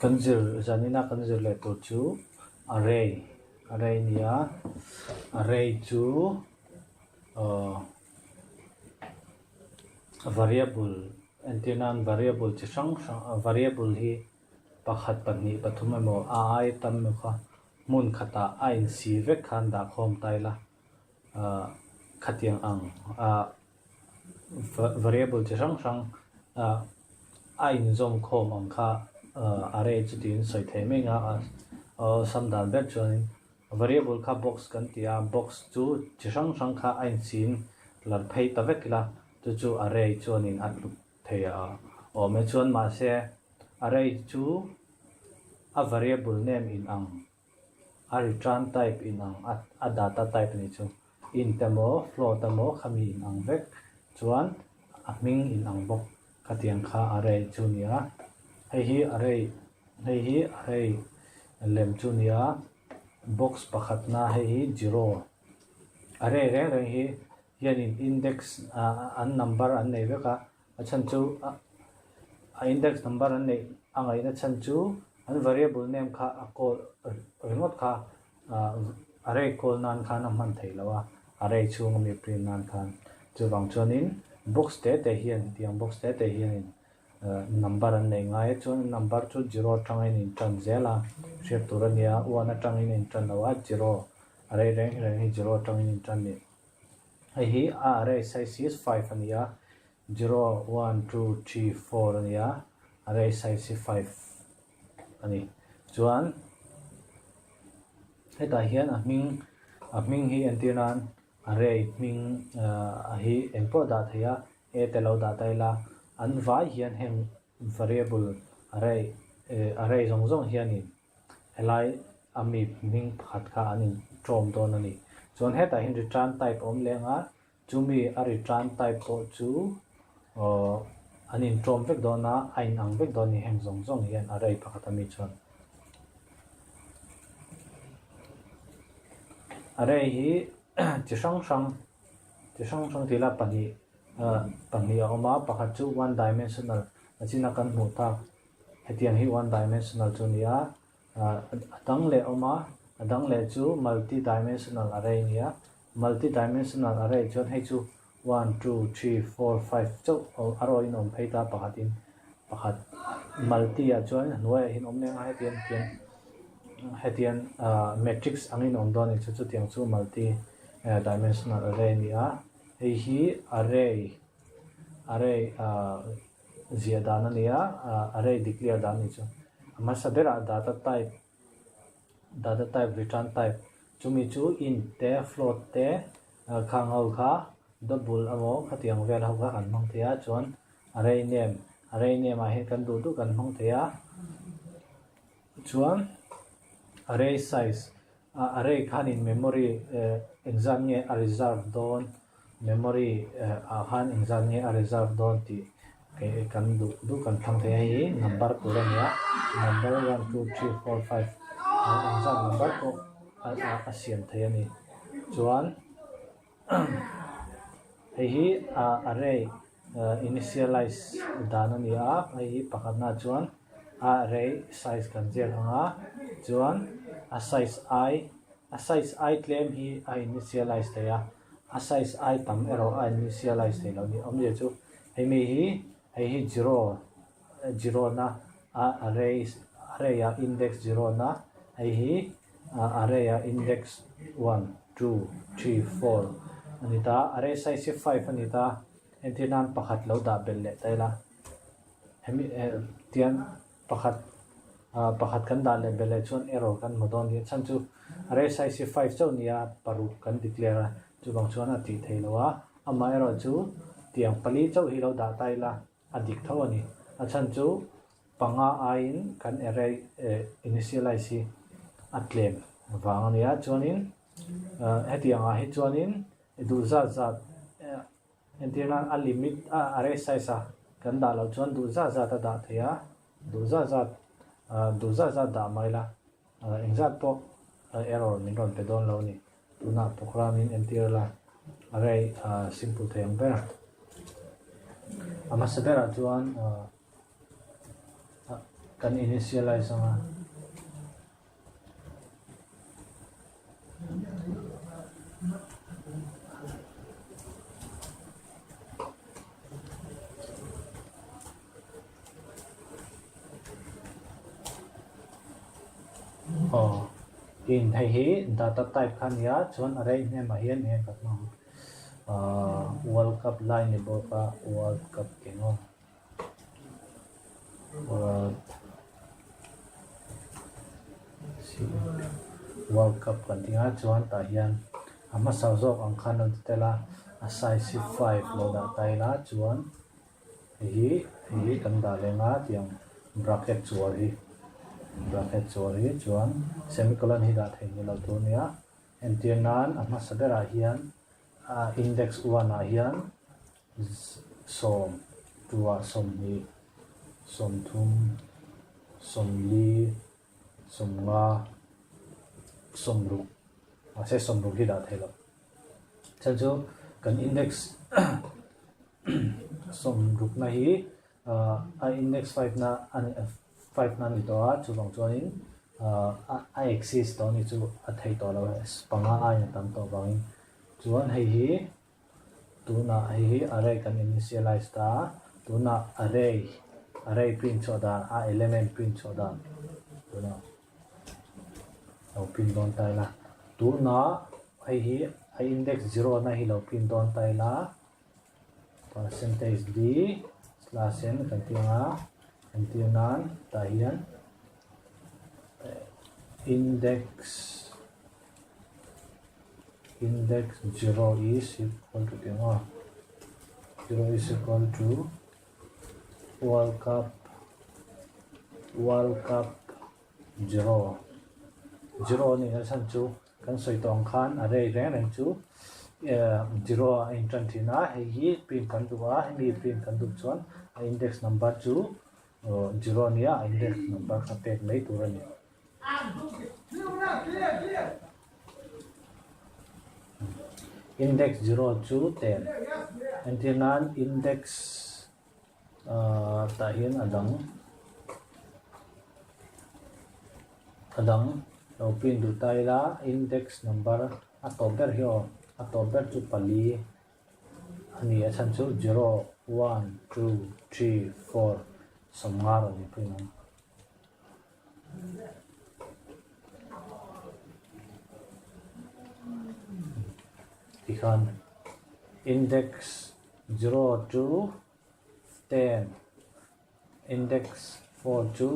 Kan zir zanina kan zir leh tur chu array array a ni a, array chu ahh variable entir nan variable chi hrang hrang variable hi pakhat pahnih pathum emaw a ai tam emaw kha hmun khatah a insi vek khan dahkhawm ta ila ahh khatiang ang ah. Variable chi hrang hrang a inzawm khawm ang kha array chu tiin sawi thei mai ang a, awlsam dan ber chuanin variable kha box kan ti a, box chu chi hrang hrang kha a inchhin lar phei ta vek ila chu chu array chuanin a tluk thei a awm e. Chuan mahse array chu a variable name inang A return type in ang a data type a nih chu. Int emaw float emaw khami in ang vek chuan a hming in ang bawk khatiang kha array chu a ni a. Hei hi array hei hi array lem chu a ni a box pakhatna hei hi zero array reng reng hi hianin index an number an nei vek a. A chhan chu a index number an neih a ngaihna chhan chu an variable name kha a call ringawt kha array call nan khan a hman theih loh a, array chhung ami print nan khan. Chuvang chuanin box te te hian tiang box te te hianin number an nei ngai a, chuan number chu zero atangin a intan zel a, hriat tur a nia, one atangin a intan lo a, zero array reng reng hi zero atangin a intan ni. Hei hi a array size hi five a ni a, zero, one, two, three, four a ni a, array size hi five a ni. Chuan hetah hian a hming a hming hi entir nan array hming ah hi eng pawh dah thei a, a te lo dah ta ila an vai hian heng variable array eh array zawng zawng hianin Helai a mi hming pakhat kha an in ṭawm dawn a ni. Chuan hetah hian return type a awm leng a, chumi a return type pawh chu aw an in ṭawm vek dawn a, a in ang vek dawn a ni heng zawng zawng hian array pakhat a mi chuan. Array hi chi hrang hrang chi hrang hrang tih la pahnih pahnih a awm a, pakhat chu one dimensional a china kan hmuh tak. Hetiang hi one dimensional chu a ni a, a dang leh a awm a, a dang leh chu multi dimensional array a ni a, multi dimensional array chuan hei chu one, two, three, four, five chauh a rawhin a awm phei ta pakhatin pakhat multi ah chuan a hnuaiah hian awm leng a hetiang hian hetiang matrix angin a awm dawn a ni chu chutiang chu multi dimensional array a ni a, hei hi array array ah. Ziah dan a ni a, array declare dan a ni chu. A hmasa berah data type, data type return type chumi chu int te float te khang ho kha double emaw khatiang vel ho kha kan hmang thei a chuan array name, array name ah hian kan duh duh kan hmang thei a chuan array size Array khanin memory engzat nge a reserve dawn, memory ah khan engzat nge a reserve dawn tih kan duh duh kan thlang thei a, hei hi number tur a ni a, number one two three four five engzat number pawh a siam thei a ni. Chuan hei hi array initialize dan a ni a, hei hi pakhatna chuan a array size kan ziak ang a, chuan a size ai a size ai tlem hi a initialize thei a, a size ai tam erawh a initialize thei lo a ni. Awmzia chu hemi hi hei hi zero zero na a array array ah index zero na hei hi array ah index one two three four a ni ta array size hi five a ni ta entir nan pakhat lo dah belh leh ta ila hemi eh tian pakhat ah pakhat kan dah leh belh leh chuan error kan hmu dawn nia chhan chu array size hi five chauh a ni a paruk kan declare a chuvang chuan a tih theih loh a amaherawhchu tiang pali chauh hi lo dah ta ila. A dik tho a ni. A chhan chu panga aiin kan array initialize hi a tlem vang a nia. Chuanin hetiang ah hi chuanin duh zat zat entir nan a limit a array size a kan dah loh chuan duh zat zat a dah thei a, duh zat zat duh zat zat dah mai la engzat pawh error min rawn pe dawn lo a ni. Tunah program in entir la array simple thei ang ber a. A hmasa berah chuan. Kan initialize anga. Aw in hei hi data type kha a nia chuan array hnemah hian eng ka hmang ahh world cup lai ni bawk a world cup eng aw world world cup kan tih ang a chuan tah hian a hmasa zawk ang khan rawn ti tel a a size hi five lo dah ta ila chuan. Hei hi hei hi kan dah leng a tiang bracket chuar hi bracket chuar hi chuan semicolon hi dah theih ni lo tur a nia entir nan a hmasa berah hian ah index one ah hian sawm two ah 20 30 40 50 60 mahse 60 hi dah theih loh. Chhan chu kan index sawmrukna hi a index five na a ni five na a ni tawh a chuvang chuanin a exist tawh a ni chu a thei tawh lo panga aiin a tam tawh vangin chuan hei hi tunah hei hi array kan initialize ta a tunah array array print chhuah dan a element print chhuah dan tunah. Lo print dawn ta ila tunah hei hi a index zero na hi lo print dawn ta ila percentage d slash n kan tih anga entir nan tah hian index index zero is equal to tih anga zero is equal to World Cup World Cup zero zero a nihna chhan chu kan sawi tawh ang khan a rei reng reng chu eh zero a intan thin a hei hi print kan duh a hemi print kan duh chuan a index number chu zero a nia a index number kha pek mai tur a ni. Index zero chu ten entir nan index ahh tah hian a dang a dang lo print duh ta ila index number a tawp ber hi aw a tawp ber chu pali a ni a chhan chu zero one two three four 50 rawn in print ang. Tikhan index zero to ten index four to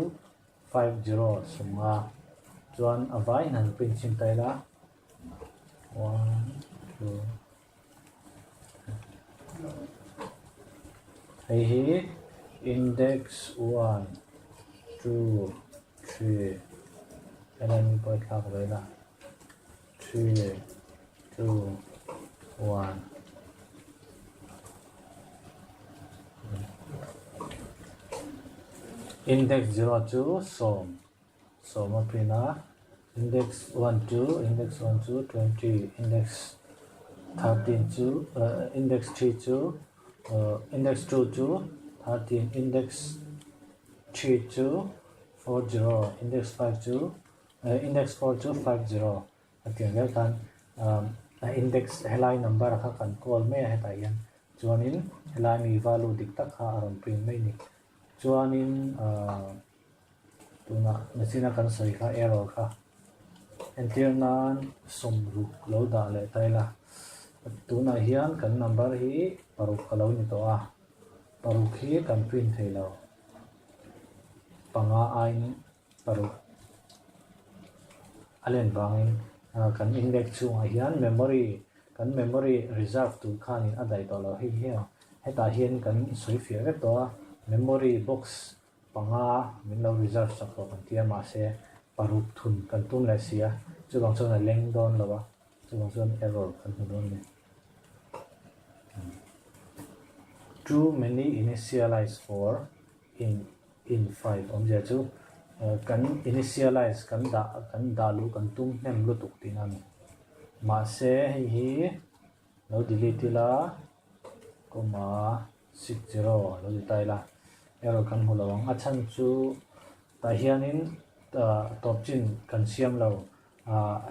five zero 50 chuan a vaiin han print chhin ta ila one two Hei hi index one two three helai mi pawh i thlak ve la three two one index zero chu 10 10 a print a. Index one chu index one chu 20 index 13 chu index 3 chu index 2 chu 13 index 3 chu 40 index 5 chu index 4 chu 50 a tih vel khan a index helai number kha kan call mai a hetah hian chuanin helai mi value dik tak kha a rawn print mai a ni chuanin ahh. Tunah nachina kan sawi kha error kha entir nan 60 lo dah leh ta ila tunah hian kan number hi paruk a lo ni tawh a paruk hi kan print thei lo panga aiin paruk a len vangin kan index chhungah hian memory kan memory reserve tur khanin a daih tawh lo hei hi hetah hian kan sawi fiah vek tawh a memory box Panga min lo reserve sak tawh kan ti a, mahse paruk thun kan tum leh si a, chuvang chuan a leng dawn lo a, chuvang chuan error kan hmu dawn a ni. Too many initialize for in in five awmzia chu kan initialize kan dah kan dah luh kan tum hnem lutuk tihna a ni. Mahse hei hi lo delete ila comma 60 lo ti ta ila error kan hmu lo ang. A chhan chu. Tah hianin tawp chin kan siam lo,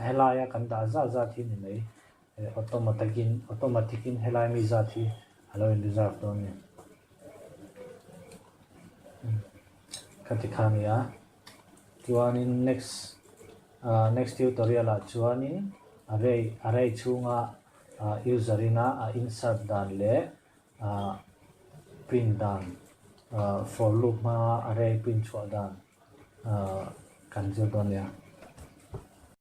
helaia kan dah zat zat hi ni mai. Automatic in automatic in helai mi zat hi a lo in reserve dawn a ni. Khati kha a ni a, chuanin next next tutorial ah chuanin array array chhunga user ina a insert dan leh print dan for loop hmanga array print chhuah dan kan zir dawn a nia.